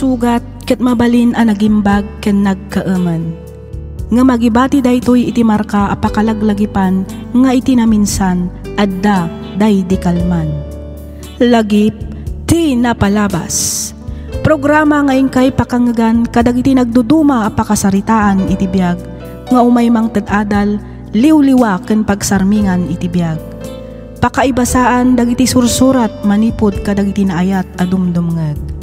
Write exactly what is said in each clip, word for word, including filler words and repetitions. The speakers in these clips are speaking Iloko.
sugat ket mabalin a nagimbag ken nagkaemen. Ngem agibati daytoy iti marka a pakalaglagipan nga iti naminsan, adda daydi kalman. Lagip ti napalabas. Programa nga inkay pakangngegan kadagiti nagduduma a pakasaritaan iti biag nga umay mangted adal, liwliwa ken pagsarmingan iti biag. Pakaibasaan dagiti sursurat manipud kadagiti naayat a dumdumngeg.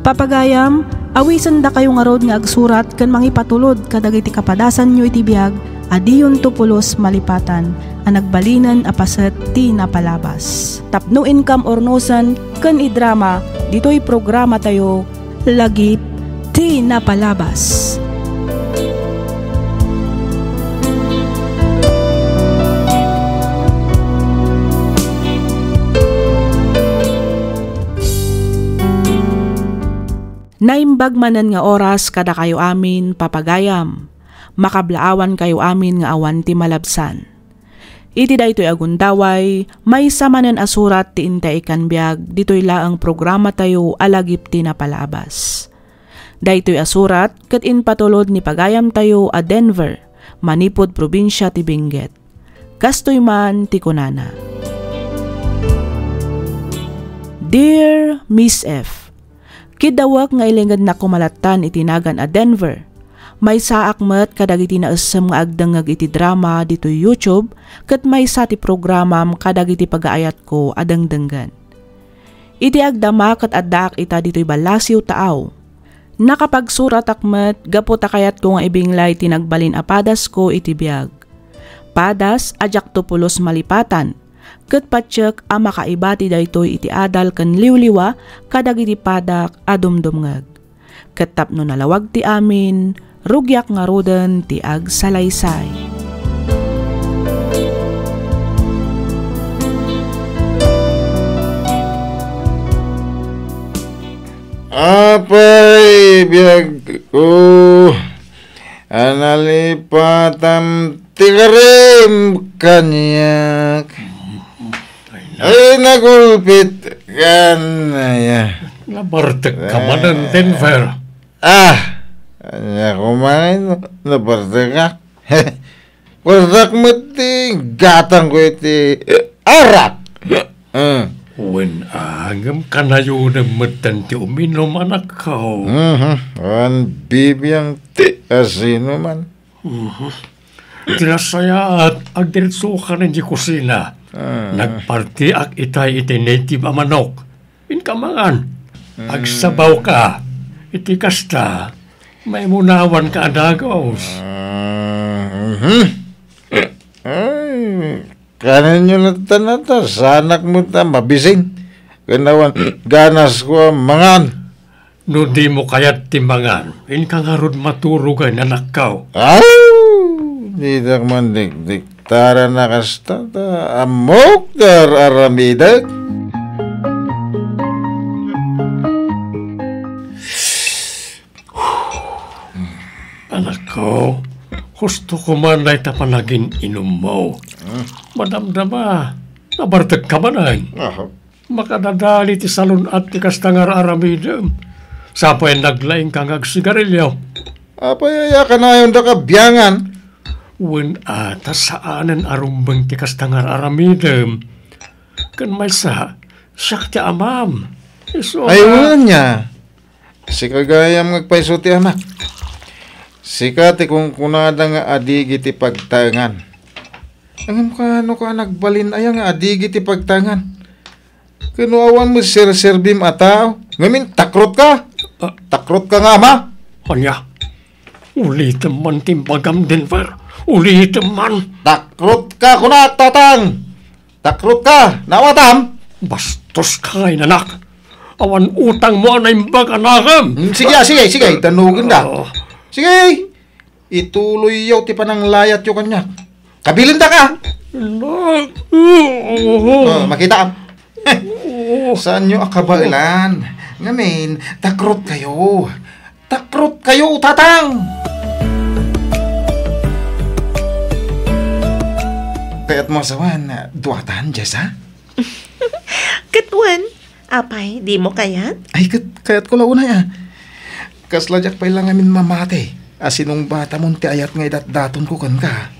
Papagayam, awisendakayo ngarud nga agsurat ken mangipatulod kadagiti kapadasanyo iti biag a diyonto pulos malipatan a nagbalinen a paset ti napalabas. Tapno inkam urnosen ken idrama ditoy programatayo, Lagip ti Napalabas. Naimbag manen nga oras kadakayo amin, papagayam. Makablaawankayo amin nga awan ti malabsan. Iti daytoy a gundaway, maysa manen a surat ti intay ikkan biag ditoy laeng programatayo a Lagip ti Napalabas. Daytoy a surat ket impatulod ni pagayamtayo a Denver, manipud probinsia ti Benguet. Kastoy man ti kunana, Dear Miss F, Kiddawek nga ilingednak koma lattan iti nagan a Denver. Maysaak met kadagiti naessem nga agdengngeg iti drama ditoy YouTube ket maysa ti programam kadagiti pagaayatko a dengdenggen. Iti agdama ket addaak ita ditoy ballasiw taaw. Nakapagsuratak met gapu ta kayatko nga ibinglay ti nagbalin a padasko iti biag. Padas a diakto pulos malipatan, ket patiek a makaibati daytoy iti adal ken liwliwa kadagiti padak a dumdumngeg. Ket tapno nalawag ti amin, rugiak ngaruden ti agsalaysay. Apay, biagko, a nalipatam ti karim kaniak. Ay, nagulpit kan, aya. Nabartek ka manen, Denver. Ah, ania kuman, nabartek ka? Kwardak met ti gatangko iti arak. Ah. Wen, ah, ngem kanayonem metten ti uminum, anakko. Mhm. Wen, bibiang ti asinoman. Mhm. Ti nasayaat, agdiretsokan iti kusina. Ah. Nagpartiak itay iti native a manok. Inka mangan. Mm. Agsabawka. Iti kasta, maimunawanka a dagus. Ah, mhm. Ay, kanenyo latta nata, sanak met a mabisin. Ken awan ganasko a mangan. No dimo kayat ti mangan, inka ngarud maturogen, anakko. Aw! Ditak man dikdiktaran a kasta ta ammok ti ar-aramidek. Anakko, husto koma dayta panagin-inummo. Hmm. Madamdama, nabartek ka manen. Aha. Makadadali ti salun-at ti kasta nga ar-aramidem. Sapay naglaingka nga agsigarilio. Apay aya kanayon daka biangan? Wen a, ta saanen a rumbeng ti kasta nga ar-aramidem. Ken maysa, siak ti amam. Isu Ay, a wen ania. Sika gayam nga agpayso ti amak. Sika ti kunkunada nga adigi ti pagtaengan. Ngem kano ka nagbalin aya nga adigi ti pagtaengan? Ken no awan met serserbim a tao, ngamin takrot ka? Ah. Takrot ka nga ama? Ania? Ulitem man ti imbagam, Denver. Ulitem man. Takrot ka, kunak, tatang! Takrot ka, naawatam? Bastos ka nga inanak. Awan utangmo a naimbag a nakem. Hmm, sige, ah, sige, sige, danugen ka. Ah. Sige, ituloyyo ti pananglayatyo kaniak. Kabilin daka. Na-, Ah, makitaam. Saanyo a kabaelan. Ngamin, takrot kayo. Takrot kayo, tatang! Kayat mo asawan, duatan, Jessa? Ket wen, Apay, dimo kayat? Ay, ket kayatko la unay, a. Kasla diak pay la ngamin mamati a sinungbatamon ti ayat nga idatdatonko kenka.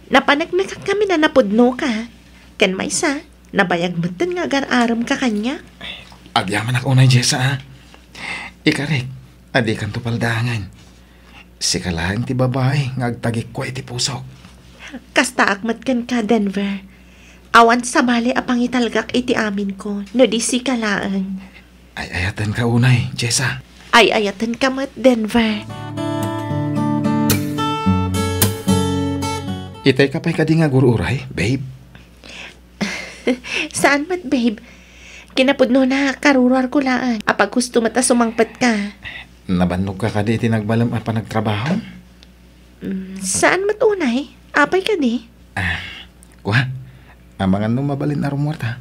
Napaneknekak ngamin a napudnoka. Ken maysa, nabayag metten nga agar-aremka kaniak. Agyamanak unay, Jessa, a. Ikarik a dikanto paldaangen. Sika laeng ti babai nga agtagikua iti pusok. Kastaak met kenka, Denver. Awan sabali a pangitalgak iti aminko no di sika laeng. Ay-ayatenka unay, Jessa. Ay-ayatenka met, Denver. Itayka pay kadi nga agur-uray, babe? Saan met, babe. Kinapudnona, karuruarko laeng. Apaghusto met a sumangpetka. Nabannogka kadi iti nagbalem a panagtrabaho? Mm, saan met unay? Apay kadi? Ah, kua, amangan no mabalin a rummuarta.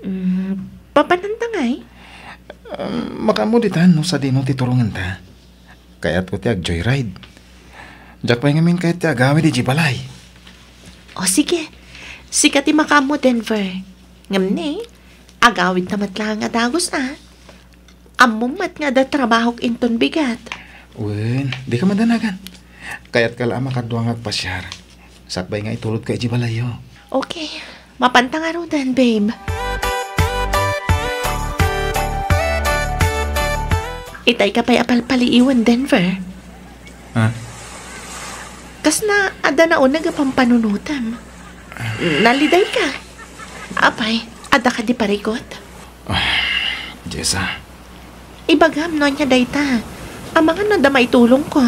Mm, papananta ngay? Um, makaammo ditan no sadino ti turongenta. Kayatko ti ag-joyride. Diak pay ngamin kayat ti agawid idiay balay. O sige, sika ti makaammo, Denver. Ngem ni, agawidta met laeng a dagus, a. Ammom met nga adda trabahok inton bigat. Wen, dika madanagan. Kayatka la a makadua nga agpasiar. Sakbay nga itulodka idiay balayyo. Okay. Mapanta ngaruden, babe. Itayka pay a palpaliiwen, Denver. Ha? Kasna adda nauneg a pampanunotem. Nalidayka. Apay, adda kadi parikut? Ah, Jessa. Ibagam no ania dayta. Amangan no adda maitulongko.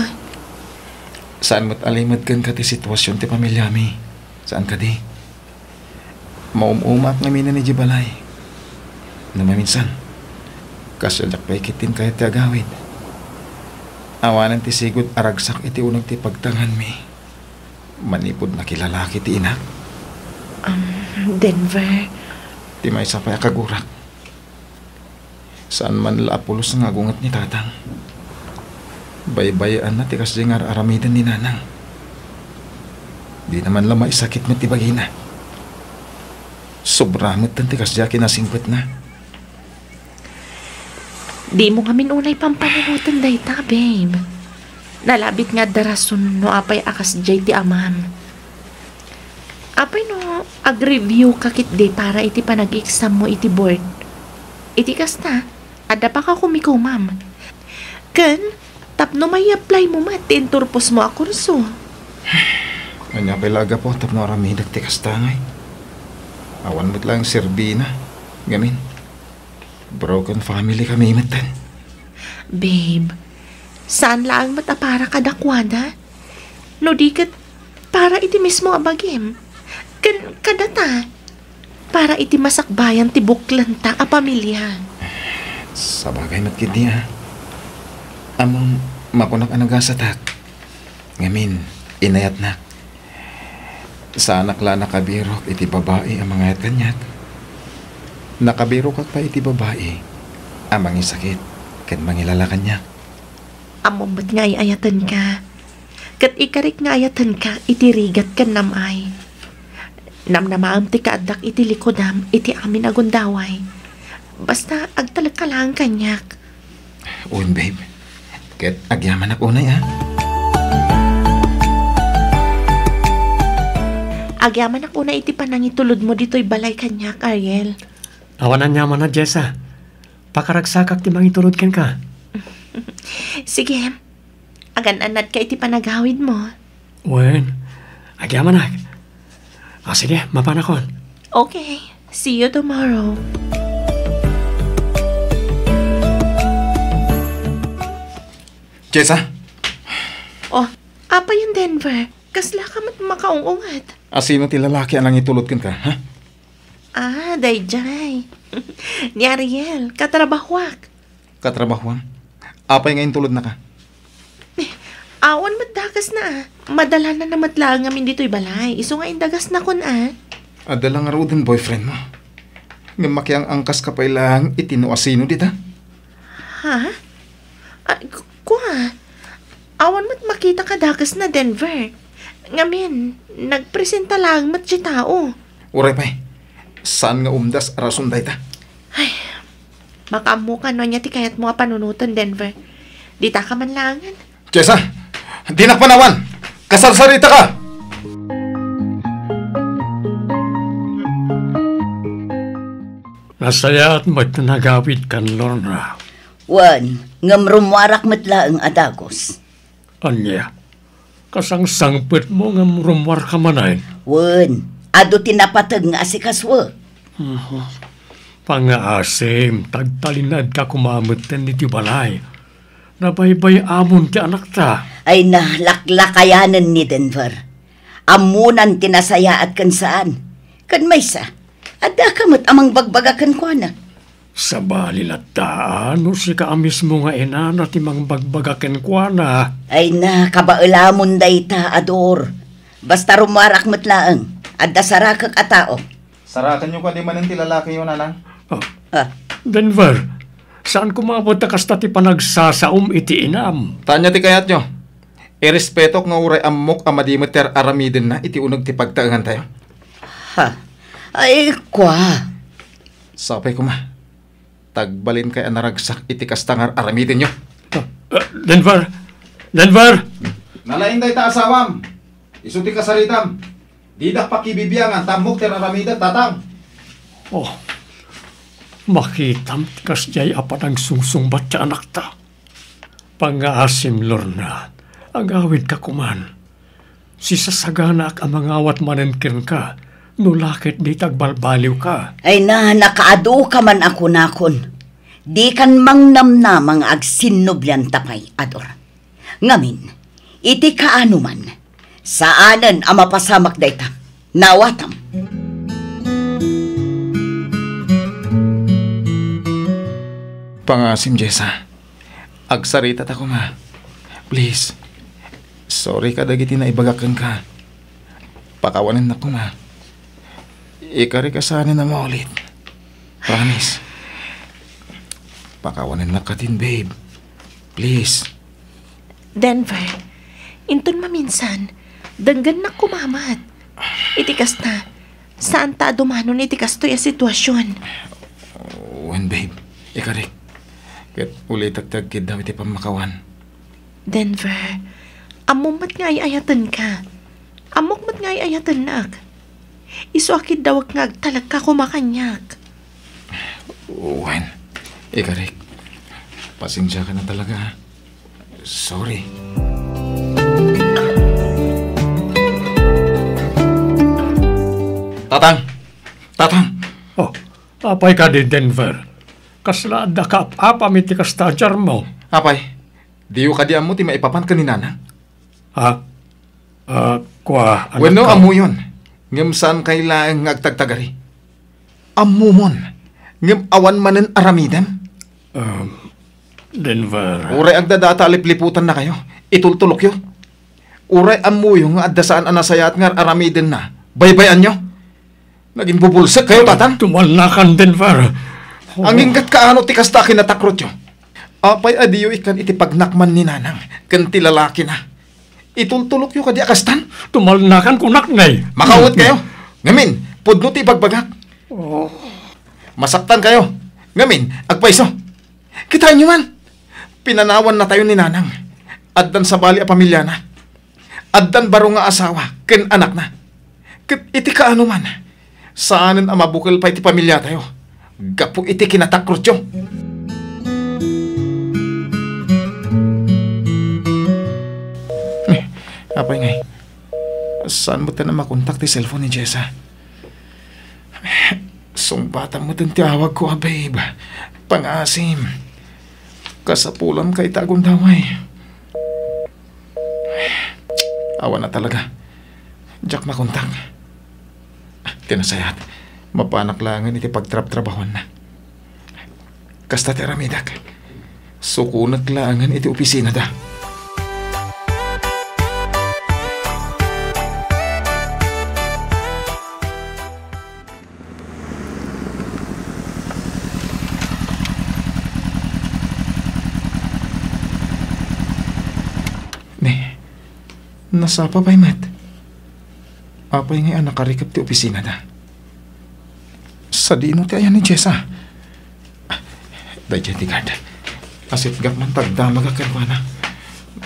Saan met a limed kenka ti situasion ti pamiliami. Saan kadi? Maum-umaak ngamin idiay balay. No maminsan, kasla diak pay ketdin kayat ti agawid. Awanen ti sigud a ragsak iti uneg ti pagtanganmi. Manipud nakilalaki ti inak. Um, Denver. Ti maysa pay a kagurak. Saan man la a pulos nga agunget ni Tatang. Baybay-anna ti kasdiay nga ar-aramiden ni Nanang. Dina man la maisakit met ti bagina. Sobra met ti kasdiay a kinasingpetna. Dimo ngamin unay pampanunoten dayta, babe. Nalabit nga adda rason no apay a kasdiay ti amam. Apay no ag-review ka ketdi para iti panag-exam mo iti board? Iti kasta, adda pakakumikomam. Ken, tapno mai-apply mo met ti inturpos mo a kurso. Ania pay la a gapu tapno aramidek ti kasta ngay? Awan met laeng serbina. Ngamin, broken family kami metten. Babe, saan laeng met a para kadakuada? No di ket, para iti mismo a bagim. Ken kadata, para iti masakbayan ti buklenta a pamilia. Sabagay met ketdi, a. Ammom, makunak a nagasatak. Ngamin, inayatnak. Saanak la a nakabirok iti babai a mangayat kaniak. Nakabirokak pay iti babai a mangisakit ken mangilala kaniak. Ammom met nga ay-ayatenka. Ket ikarik nga ayatenka iti rigat ken nam-ay. Namnamaem ti kaaddak iti likudam iti amin a gundaway. Basta agtalekka laeng kaniak. Wen, babe. Ket agyamanak unay, a. Agyamanak unay iti panangitulodmo ditoy balay kaniak, Ariel. Awan aniamanna, Jessa. Pakaragsakak ti mangitulod kenka. Sige. Agan-annadka iti panagawidmo. Wen, agyamanak. A, sige, mapanakon. Okay. See you tomorrow. Jessa? Oh, apay, Denver? Kasla ka met makaung-unget? A, sino ti lalaki a nangitulod kenka, ha? Ah, daydiay. Ni Ariel, katrabahuak. Katrabahuam? Apay nga intulodnaka? Awan met dakesna, a. Madalana na met laeng ngamin ditoy balay. Isu nga indagasnakon, a. Adda la ngaruden boyfriend mo. Ngem makiang-angkaska pay laeng iti no asino dita. Ha? Ah, ku-, kua, awan met makita kadakesna, Denver. Ngamin, nagpresenta laeng met ti tao. Uray pay, saan nga umdas a rason dayta? Makaammoka no ania ti kayatmo a panunoten, Denver. Ditaka man laengen. Jessa, dinak panawan! Kasarsaritaka! Nasayaat met ti nagawidkan, Lorna. Wen, ngem rummuarak met laeng a dagus. Ania? Kasangsangpetmo ngem rummuarka manen? Wen, adu ti napateg nga asikasuek. Mhm. Pangngaasim, tagtalinaedka koma metten iti balay. Nabaybay-amon ti anakta. Ay na, laklakayanen ni Denver. Ammonan ti nasayaat ken saan. Ken maysa, addaka met a mangbagbaga kenkuana. Sabali latta, no sika a mismo nga inana ti mangbagbaga kenkuana. Ay na, kabaelamon dayta, Ador. Basta rummuarak met laeng, adda sarakek a tao. Sarakenyo kadi manen ti lalakiyo, Nanang? Ah, Ah. Denver, saan koma met a kasta ti panagsasaom iti inam? Ta ania ti kayatyo? Irespetok nga uray ammok a madi met ti ar-aramidenna iti uneg ti pagtaengantayo. Ha? Ay, kua. Sapay koma. Tagbalin kay a naragsak iti kasta nga ar-aramidenyo. Ah, ah, Denver! Denver! Nalaing dayta asawam. Isu ti kasaritam. Didak pakibibiangan ta ammok ti ar-aramidek, Tatang. Oh, makitam ti kasdiay a panagsungsungbat ti anakta. Pangngaasim, Lorna, agawidka koman. Sisasaganaak a mangawat manen kenka, no la ket dita agbalbaliwka. Ay na, nakaaduka man a kunakon. Dikan mangnamnama nga agsinnublianta pay, Ador. Ngamin, iti kaano man, saanen a mapasamak dayta. Naawatam. Pangngaasim, Jessa. Agsaritata koma. Please. Sorry kadagiti naibagak kenka. Pakawanennak koma. Ikarik a saanen a maulit. Promise. Pakawanennak katin, babe. Please. Denver, inton maminsan, denggennak koma met. Iti kasta, saanta a dumanon iti kastoy a situasion. Wen, babe, ikarik. Ket ulitek ti agkiddaw iti pammakawan. Denver, ammom met nga ay-ayatenka. Ammok met nga ay-ayatennak. Isu a kiddawek nga agtalekka koma kaniak. Wen, ikarik. Pasensiaka na talaga, ha? Sorry. Tatang! Tatang! Oh, apay kadi, Denver? Kasla adda kaap-apam iti kasta a diarmo? Apay, diyo kadi ammo ti maipapan ken ni Nanang? Ha? Ah, kua, anakko. Wenno, ammoyon. Ngem saankay laeng nga agtagtagari. Ammomon. Ngem awan manen aramidem. Um, Denver. Uray agdadata a lipliputannakayo, itultulokyo. Uray ammoyo nga adda saan a nasayaat nga ar-aramidenna, baybay-anyo. Nagimbubulsekkayo, Tatang. Tumalnakan, Denver. Anginggat kaano ti kasta a kinatakrotyo. Apay a diyo ikkan iti pagnakman ni Nanang ken ti lalakina? Itultulokyo kadi a kastan? Tumalnakan, kunak, nay. Makaawetkayo. Ngamin, pudno ti ibagbagak. Oh. Masaktankayo. Ngamin, agpayso. Kitaenyo man. Pinanawannatayo ni Nanang. Addan sabali a pamiliana. Addan baro nga asawa ken anakna. Ket iti kaano man, saanen a mabukel pay ti pamiliatayo gapu iti kinatakrotyo. Eh, apay ngay? Saan met a makontak ti cellphone ni Jessa? Sungbatam met ti awagko a babe. Pangngaasim. Kasapulanka ita a gundaway. Awan a talaga. Diak makontak. Ti nasayaat, mapanak laengen iti pagtrabtrabahuanna. Kasta ti aramidek. Sukonek laengen iti opisinada. Ni, nasapa pay met. Apay ngay a nakarikep ti opisinada? Sadino ti ayan ni Jessa? Daydiay ti guard. Asitgak man ta agdamagak kenkuana.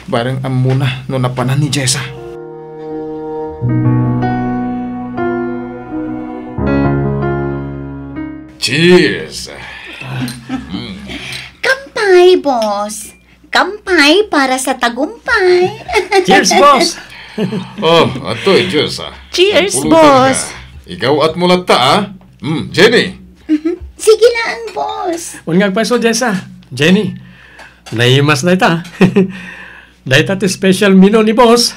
Bareng ammona no napanan ni Jessa. Cheers! Kampay, boss. Kampay para sa tagumpay. Cheers, boss! Oh, adtoy, cheers, ah. Cheers, boss. Ikaw at mulatta, ah. Hmm, Jenny. Sige lang, boss. Wen nga agpayso, Jessa. Jenny, naimas dayta. Dayta ti special menu ni boss.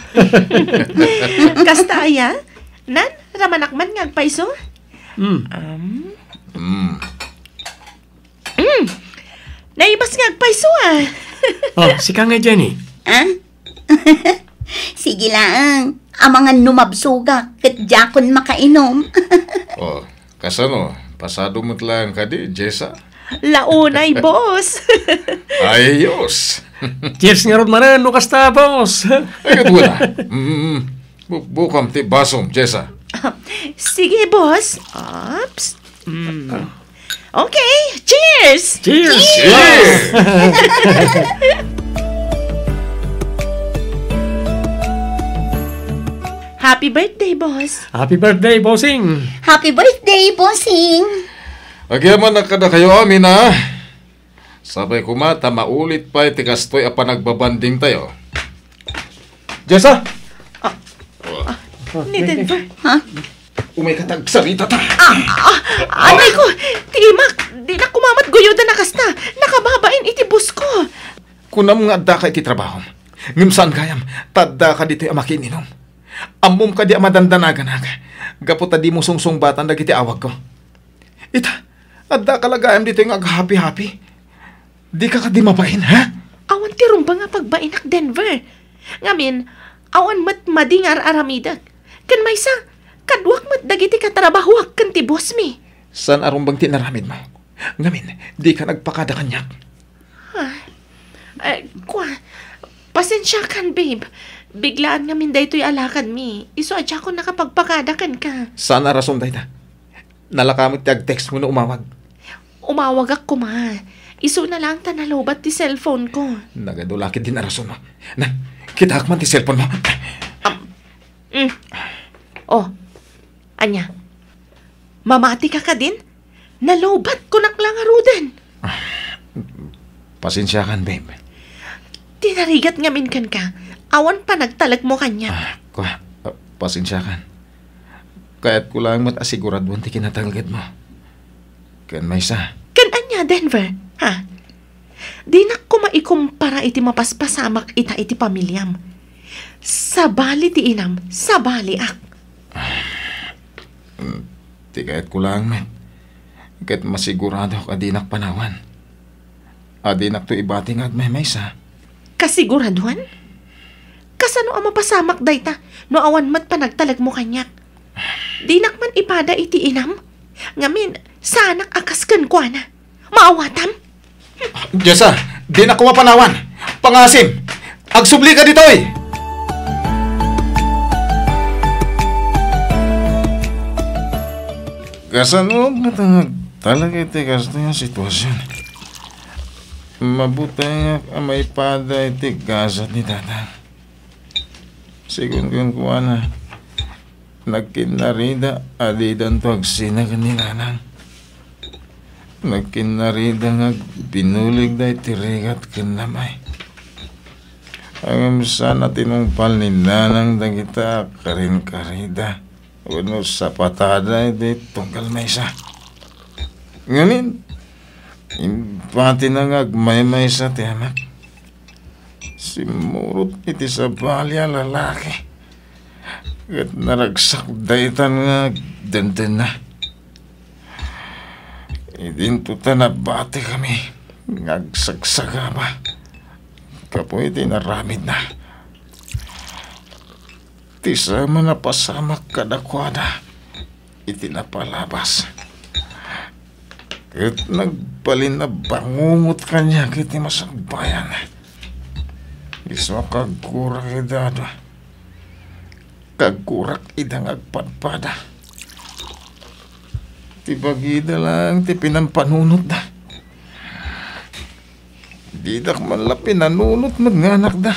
Kasta aya? Nan, ramanak man nga agpayso? Hmm. Um, Hmm. Mm. Naimas nga agpayso, ah. Oh, sika nga, Jenny. Ah? Sige laeng. Amangan no mabsogak, ket diakon makainom. Oh, kasano? Pasado met laeng kadi, Jessa? Launay, boss. Ayos. Cheers ngarud manen, no kasta, boss. Ay, ket wala. Mm, bu-, bukam ti basom, Jessa. Sige, boss. Oops. Mm. Okay, cheers! Cheers! Cheers! Happy birthday, boss. Happy birthday, bossing. Happy birthday, bossing. Agyamanak kadakayo amin, a. Sapay koma ta maulit pay ti kastoy a panagbabandingtayo. Jessa! Ah, ah, ni Denver. Ha? Umay ka ta agsarita ta. Ah, ah, anay ko, ti imak, dinak koma met guyodan a kasta. Nakababain iti boss ko. Kunam nga addaka iti trabahom. Ngem saan gayam, ta addaka ditoy a makiininum. Ammom kadi a madandanaganaka, gapu ta dimo sungsungbatan dagiti awagko. Ita, addaka la gayam ditoy nga aghahapi-hapi. Dika kadi mabain, ha? Awan ti rumbeng a pagbainak, Denver. Ngamin, awan met madi nga ar-aramidek. Ken maysa, kaduak met dagiti katrabahoak ken ti bossmi. Saan a rumbeng ti inaramidmo? Ngamin, dika nagpakada kaniak. Ah, eh, kua, pasensiakan, babe. Biglaan ngamin daytoy a lakadmi. Isu a diakon nakapagpakada kenka. Saan a rason dayta? Nalaka met ti agtextmo no umawag. Umawagak koma. Isuna laeng ta nalowbat ti cellphone ko. Nagadu la ketdin a rason. Na, kitaek man ti cellphone mo. Am, mm. Oh, ania? Mamati ka kadin? Nalowbat kunak la ngaruden. Pasensiakan, babe. Ti narigat ngamin kenka, awan panagtalekmo kaniak. Ah, kua, ah, pasensiakan. Kayatko laeng met a siguraduan ti kinatalgedmo. Ken maysa. Ken ania, Denver? Ha? Dinak koma ikumpara iti mapaspasamak ita iti pamiliam. Sabali ti inam, sabaliak. Ti kayatko laeng met, ket masiguradok a dinak panawan. A dinakto ibati nga agmaymaysa. Kasiguraduan? Kasano a mapasamak dayta no awan met panagtalekmo kaniak? Dinak man ipada iti inam. Ngamin, saanak a kas kenkuana. Maawatam? Jessa, dinak koma panawan. Pangasim, agsubli ka ditoy! Kasano met nga talaga iti kastoy a sitwasion? Mabutengak a maipada iti gasat ni Tatang. Sigun kenkuana, nagkinnarida a didanto agsina ken ni Nanang. Nagkinnarida nga agbinulig dayta rigat ken namay. Ngem saan a tinungpal ni Nanang dagita a karinkarida wenno sapatada iti tunggal maysa. Ngamin, impatina nga agmaymaysa ti amak. Simmurot iti sabali a lalaki ket naragsak daytan nga agdendenna. Idinto ta nabatikami nga agsagsagaba gapu iti inaramidna. Ti sama a napasamak kadakuada iti napalabas. Ket nagbalin a bangungot kaniak iti masakbayan. Isu a kaggurak ida adu. Kaggurak ida nga agpadpada. Ti bagida laeng ti pinampanunotda. Didak man la pinanunot met nga anakda.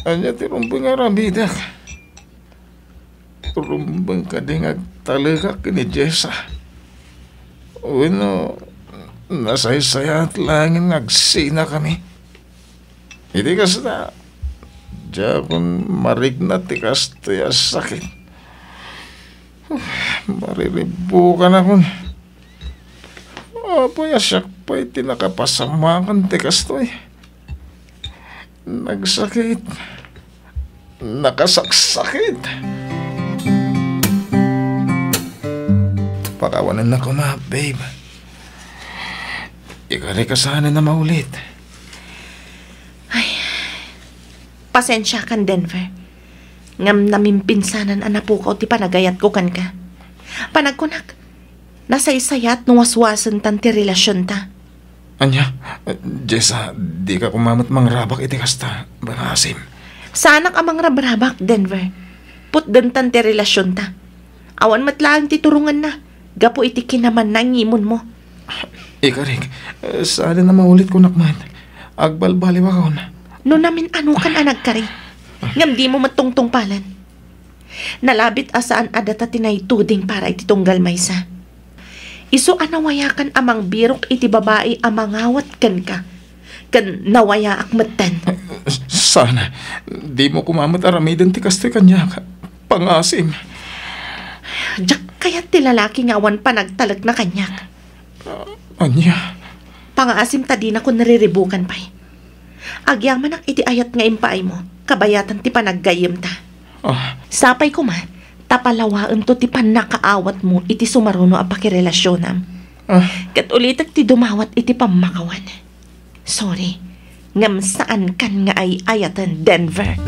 Ania ti rumbeng nga aramidek? Rumbeng kadi nga agtalekak ken ni Jessa? Wenno, nasaysayaat laengen nga agsinakami? Iti kasta, diakon marikna ti kastoy a sakit. Mariribukanakon. Apay, a siak pay ti nakapasamakan ti kastoy. Nagsakit. Nakasaksakit. Pakawanennak koma, babe. Ikarik a saanen a maulit. Ay, pasensiakan, Denver. Ngem namimpinsanan a napukaw ti panagayatko kenka. Panagkunak, nasaysayaat no waswasentan ti relasionta. Ania? Jessa, dika koma met mangrabak iti kasta, Pangaasim. Saanak a mangrabrabak, Denver. Putdentan ti relasionta. Awan met laeng ti turongenna gapu iti kinamanangimonmo. Ikarik, saanen a maulit, kunak met. Agbalbaliwakon. No namin-anokan a nagkari, ngem dimo met tungtungpalen. Nalabit a saan a data ti naituding para iti tunggal maysa. Isu a nawayakan a mangbirok iti babai a mangawat kenka, ken nawayaak metten. Saan, dimo koma met aramiden ti kastoy kaniak, Pangaasim. Diak kayat ti lalaki nga awan panagtalekna kaniak. Ania? Pangaasim ta dinakon riribukan pay. Agyamanak iti ayat nga impaaymo, kabayatan ti panaggayyemta. Ah. Sapay koma, ta palawaemto ti pannakaawatmo iti sumaruno a pakirelasionam. Ah. Ket ulitek ti dumawat iti pammakawan. Sorry, ngem saankan nga ay-ayaten, Denver.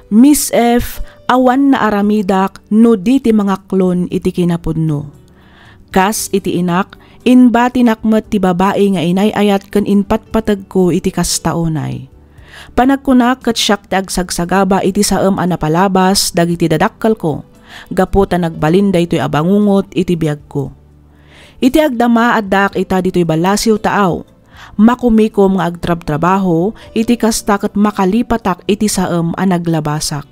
Miss F, awan naaramidak no di ti mangaklon iti kinapudno. Kas iti inak, imbatinak met ti babai nga inay-ayat ken impatpategko iti kasta unay. Panagkunak ket siak ti agsagsagaba iti saem a napalabas dagiti dadakkelko, gapu ta nagbalin daytoy a bangungot iti biagko. Iti agdama, addaak ita ditoy ballasiw taaw. Makumikom nga agtrabtrabaho, iti kasta ket makalipatak iti saem a naglabasak.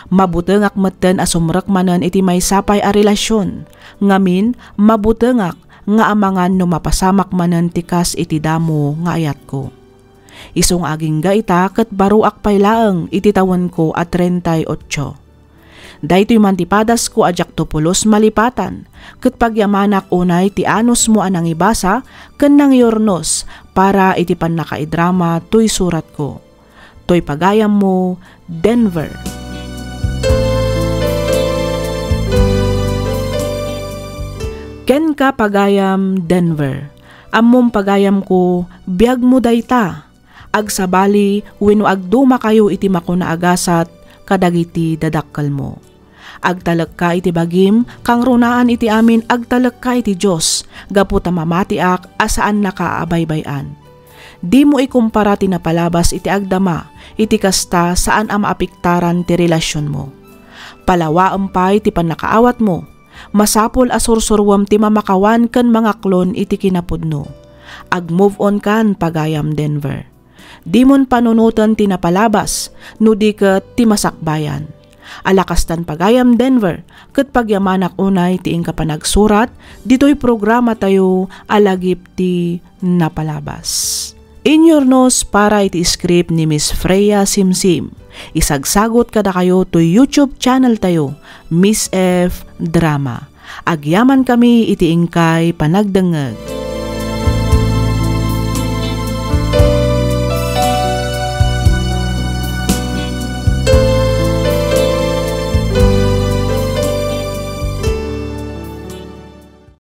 Mabutengak metten a sumrek manen iti maysa pay a relasion. Ngamin, mabutengak nga amangan no mapasamak manen ti kas iti damo nga ayatko. Isu nga agingga ita ket baroak pay laeng iti tawenko a treinta y ocho. Daytoy man ti padasko a diakto pulos malipatan, ket pagyamanak unay ti anusmo a nangibasa ken nangyurnos para iti pannakaidrama toy suratko. Toy pagayammo, Denver. Kenka, pagayam Denver. Ammom, pagayamko, biagmo dayta. Agsabali wenno agdumakayo iti makuna a gasat kadagiti dadakkelmo. Agtalekka iti bagim, kangrunaan iti amin, agtalekka iti Dios, gapu ta mamatiak a saannaka a baybay-an. Dimo ikumpara ti napalabas iti agdama, iti kasta, saan a maapektaran ti relasionmo. Palawaem pay ti pannakaawatmo. Masapul a sursuruem ti mamakawan ken mangaklon iti kinapudno. Ag-move on kan, pagayam Denver. Dimon panunoten ti napalabas, no di ket ti masakbayan. Ala kastan, pagayam Denver, ket pagyamanak unay ti inka panagsurat ditoy programatayo a Lagip ti Napalabas. Inyurnos para iti script ni Miss Freya Simsim. Isagsagot kadakayo toy YouTube channel tayo, Miss F Drama. Agyamankami iti inkay panagdengngeg.